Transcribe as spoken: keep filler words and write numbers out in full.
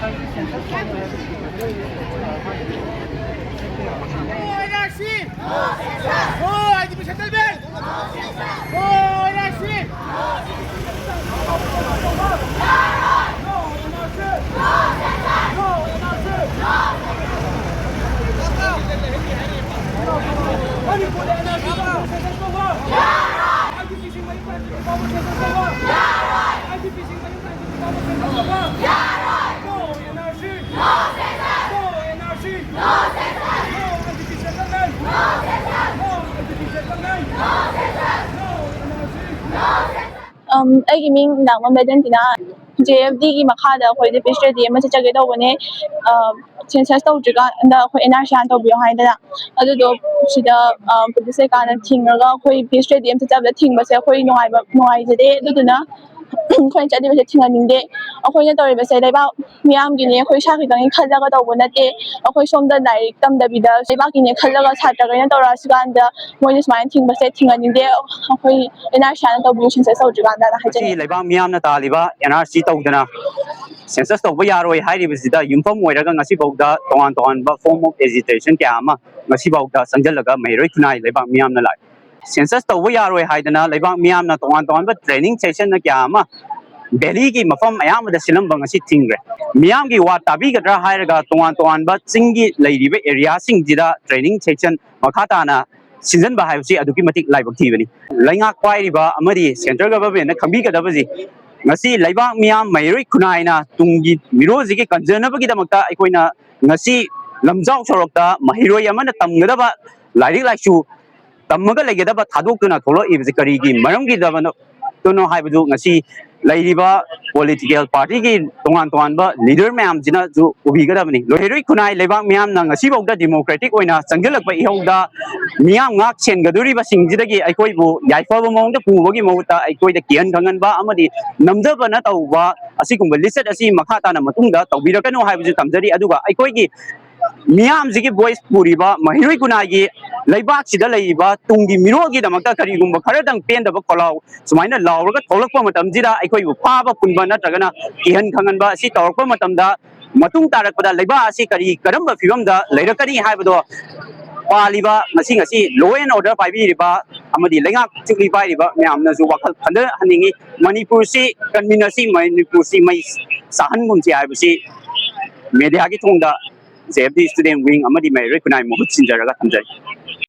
No N R C! No I D P settlement! No N R C! ꯑꯩꯒꯤ ꯃꯤꯡ ꯅꯥꯡꯃ ꯃꯦꯗꯟꯇꯤꯅꯥ꯫ J F ꯗꯤꯒꯤ ꯃꯈꯥꯗ ꯑꯩꯈꯣꯏꯗ piece ready ꯑꯃ ꯆꯠꯆꯒꯦ ꯇꯧꯕꯅꯦ꯫ ꯁꯦꯟꯁꯁ ꯇꯧꯗ꯭ꯔꯤꯀꯥꯟꯗ ꯑꯩꯈꯣꯏ ꯑꯦꯟ ꯑꯥꯔ ꯁꯤ ꯍꯥꯟꯅ ꯇꯧꯕꯤꯌꯣ ꯍꯥꯏꯗꯅ꯫ ꯑꯗꯨꯗꯣ ꯁꯤꯗ ꯄꯨꯂꯤꯁ ꯀꯩꯀꯥꯅ ꯊꯤꯡꯉꯒ ꯑꯩꯈꯣꯏ ꯄꯤꯁ ꯔꯦꯗꯤ ꯑꯃ ꯆꯠꯆꯕꯗ ꯊꯤꯡꯕꯁꯦ ꯑꯩꯈꯣꯏ ꯅꯨꯡꯉꯥꯏꯕ ꯅꯨꯡꯉꯥꯏꯖꯗꯦ꯫ ꯑꯗꯨꯗꯨꯅ ꯑꯩꯈꯣꯏꯅ ꯆꯠꯂꯤꯕꯁꯦ ꯊꯤꯡꯍꯟꯅꯤꯡꯗꯦ꯫ ꯑꯩꯈꯣꯏꯅ ꯇꯧꯔꯤꯕꯁꯦ ꯂꯩꯕꯥꯛ ꯃꯤꯌꯥꯝꯒꯤꯅꯦ, ꯑꯩꯈꯣꯏ ꯏꯁꯥ ꯈꯛꯇꯪꯒꯤ ꯈꯜꯂꯒ ꯇꯧꯕ ꯅꯠꯇꯦ꯫ ꯑꯩꯈꯣꯏ ꯁꯣꯝꯗ ꯂꯥꯏꯔꯤꯛ ꯇꯝꯗꯕꯤꯗ ꯂꯩꯕꯥꯛꯀꯤꯅꯦ ꯈꯜꯂꯒ ꯁꯥꯇ꯭ꯔꯈꯩꯅ ꯇꯧꯔꯛꯑꯁꯨ ꯀꯥꯟꯗ ꯃꯣꯏꯅ ꯁꯨꯃꯥꯏꯅ ꯊꯤꯡꯕꯁꯦ ꯊꯤꯡꯍꯟꯅꯤꯡꯗꯦ꯫ ꯑꯩꯈꯣꯏ ꯑꯦꯟ ꯑꯥꯔ ꯁꯤ ꯍꯥꯟꯅ ꯇꯧꯕꯤꯌꯨ, ꯁꯦꯟꯁꯁ ꯇꯧꯗ꯭ꯔꯤꯀꯥꯟꯗꯅ ꯍꯥꯏꯖꯅꯤꯡꯉꯤ꯫ ꯂꯩꯕꯥꯛ ꯃꯤꯌꯥꯝꯅ ꯇꯥꯜꯂꯤꯕ ꯑꯦꯟ ꯑꯥꯔ ꯁꯤ ꯇꯧꯗꯅ ꯁꯦꯟꯁꯁ ꯇꯧꯕ ꯌꯥꯔꯣꯏ ꯍꯥꯏꯔꯤꯕꯁꯤꯗ ꯌꯨꯝꯐꯝ ꯑꯣꯏꯔꯒ ꯉꯁꯤꯐꯥꯎꯗ ꯇꯣꯉꯥꯟ ꯇꯣꯉꯥꯟꯕ form of agitation ꯀꯌꯥ ꯑꯃ ꯉꯁꯤꯐꯥꯎꯗ ꯆꯪꯁꯤꯜꯂꯒ ꯃꯍꯩꯔꯣꯏ ꯈꯨꯟꯅꯥꯏ ꯂꯩꯕꯥꯛ ꯃꯤꯌꯥꯝꯅ ꯂꯥꯛꯏ꯫ ꯁꯦꯟꯁꯁ ꯇꯧꯕ ꯌꯥꯔꯣꯏ ꯍꯥꯏꯗꯅ ꯂꯩꯕꯥꯛ ꯃꯤꯌꯥꯝꯅ ꯇꯣꯉꯥꯟ ꯇꯣꯉꯥꯟꯕ training session ꯅ ꯀꯌꯥ ꯑꯃ ꯗꯦꯜꯂꯤꯒꯤ ꯃꯐꯝ ꯑꯌꯥꯝꯕꯗ ꯁꯤꯜꯂꯝꯕ ꯉꯁꯤ ꯊꯤꯡꯈ꯭ꯔꯦ꯫ ꯃꯤꯌꯥꯝꯒꯤ ꯋꯥ ꯇꯥꯕꯤꯒꯗ꯭ꯔꯥ ꯍꯥꯏꯔꯒ ꯇꯣꯉꯥꯟ ꯇꯣꯉꯥꯟꯕ ꯆꯤꯡꯒꯤ ꯂꯩꯔꯤꯕ ꯑꯦꯔꯤꯌꯥꯁꯤꯡꯁꯤꯗ training session ꯃꯈꯥ ꯇꯥꯅ ꯁꯤꯟꯖꯟꯕ ꯍꯥꯏꯕꯁꯤ ꯑꯗꯨꯛꯀꯤ ꯃꯇꯤꯛ ꯂꯥꯏꯕꯛ ꯊꯤꯕꯅꯤ꯫ ꯂꯩꯉꯥꯛ ꯄꯥꯏꯔꯤꯕ ꯑꯃꯗꯤ central government ꯅ ꯈꯪꯕꯤꯒꯗꯕꯁꯤ ꯉꯁꯤ ꯂꯩꯕꯥꯛ ꯃꯤꯌꯥꯝ ꯃꯍꯩꯔꯣꯏ ꯈꯨꯟꯅꯥꯏꯅ ꯇꯨꯡꯒꯤ ꯃꯤꯔꯣꯜꯁꯤꯒꯤ ꯀꯟꯖꯅꯕꯒꯤꯗꯃꯛꯇ ꯑꯩꯈꯣꯏꯅ ꯉꯁꯤ ꯂꯝꯖꯥꯎ ꯁꯣꯔꯣꯛꯇ ꯃꯍꯩꯔꯣꯏ ꯑꯃꯅ ꯇꯝꯒꯗꯕ ꯂꯥꯏꯔꯤꯛ ꯂꯥꯏꯁꯨ ꯇꯝꯃꯒ ꯂꯩꯒꯗꯕ ꯊꯥꯗꯣꯛꯇꯨꯅ ꯊꯣꯛꯂꯛꯏꯕꯁꯤ ꯀꯔꯤꯒꯤ ꯃꯔꯝꯒꯤꯗꯃꯛꯇꯅꯣ ꯍꯥꯏꯕꯗꯨ ꯉꯁꯤ ꯂꯩꯔꯤꯕ political party ꯒꯤ ꯇꯣꯉꯥꯟ ꯇꯣꯉꯥꯟꯕ leader ꯃꯌꯥꯝꯁꯤꯅꯁꯨ ꯎꯕꯤꯒꯗꯕꯅꯤ꯫ ꯂꯣꯏꯍꯩꯔꯣꯏ ꯈꯨꯟꯅꯥꯏ ꯂꯩꯕꯥꯛ ꯃꯤꯌꯥꯝꯅ ꯉꯁꯤꯐꯥꯎꯗ democratic ꯑꯣꯏꯅ ꯆꯪꯁꯤꯜꯂꯛꯄ ꯏꯍꯧꯗ ꯃꯤꯌꯥꯝ ꯉꯥꯛ ꯁꯦꯟꯒꯗꯧꯔꯤꯕꯁꯤꯡꯁꯤꯗꯒꯤ ꯑꯩꯈꯣꯏꯕꯨ ꯌꯥꯏꯐꯕ ꯃꯑꯣꯡꯗ ꯄꯨꯕꯒꯤ ꯃꯍꯨꯠꯇ ꯑꯩꯈꯣꯏꯗ ꯀꯤꯍꯟ ꯈꯪꯍꯟꯕ ꯑꯃꯗꯤ ꯅꯝꯊꯕꯅ ꯇꯧꯕ ꯑꯁꯤꯒꯨꯝꯕ ꯂꯤꯆꯠ ꯑꯁꯤ ꯃꯈꯥ ꯇꯥꯅ ꯃꯇꯨꯡꯗ ꯇꯧꯕꯤꯔꯛꯀꯅꯨ ꯍꯥꯏꯕꯁꯨ ꯊꯝꯖꯔꯤ꯫ ꯑꯗꯨꯒ ꯑꯩꯈꯣꯏꯒꯤ ꯃꯤꯌꯥꯝꯁꯤꯒꯤ voice ꯄꯨꯔꯤꯕ ꯃꯍꯩꯔꯣꯏ ꯈꯨꯟꯅꯥꯏꯒꯤ ꯂꯩꯕꯥꯛꯁꯤꯗ ꯂꯩꯔꯤꯕ ꯇꯨꯡꯒꯤ ꯃꯤꯔꯣꯜꯒꯤꯗꯃꯛꯇ ꯀꯔꯤꯒꯨꯝꯕ ꯈꯔꯗꯪ ꯄꯦꯟꯗꯕ ꯈꯣꯜꯂꯥꯎ ꯁꯨꯃꯥꯏꯅ ꯂꯥꯎꯔꯒ ꯊꯣꯛꯂꯛꯄ ꯃꯇꯝꯁꯤꯗ ꯑꯩꯈꯣꯏꯕꯨ ꯐꯥꯕ ꯄꯨꯟꯕ ꯅꯠꯇ꯭ꯔꯒꯅ ꯀꯤꯍꯟ ꯈꯪꯍꯟꯕ ꯑꯁꯤ ꯇꯧꯔꯛꯄ ꯃꯇꯝꯗ ꯃꯇꯨꯡ ꯇꯥꯔꯛꯄꯗ ꯂꯩꯕꯥꯛ ꯑꯁꯤ ꯀꯔꯤ, ꯀꯔꯝꯕ ꯐꯤꯕꯝꯗ ꯂꯩꯔꯛꯀꯅꯤ ꯍꯥꯏꯕꯗꯣ ꯄꯥꯜꯂꯤꯕ, ꯉꯁꯤ, ꯉꯁꯤ law and order ꯄꯥꯏꯕꯤꯔꯤꯕ ꯑꯃꯗꯤ ꯂꯩꯉꯥꯛ ꯆꯨꯞꯂꯤ ꯄꯥꯏꯔꯤꯕ ꯃꯌꯥꯝꯅꯁꯨ ꯋꯥꯈꯜ ꯈꯟꯊꯍꯟꯅꯤꯡꯉꯤ꯫ ꯃꯅꯤꯄꯨꯔꯁꯤ ꯀꯟꯃꯤꯟꯅꯁꯤ, ꯃꯅꯤꯄꯨꯔꯁꯤ ꯃꯩ ꯆꯥꯍꯟꯒꯨꯝꯁꯤ ꯍꯥꯏꯕꯁꯤ mediaꯒꯤ ꯊꯣꯡꯗ J F D student wing ꯑꯃꯗꯤ ꯃꯩꯔꯣꯏ ꯈꯨꯟꯅꯥꯏ ꯃꯍꯨꯠ ꯁꯤꯟꯖꯔꯒ ꯊꯝꯖꯔꯤ꯫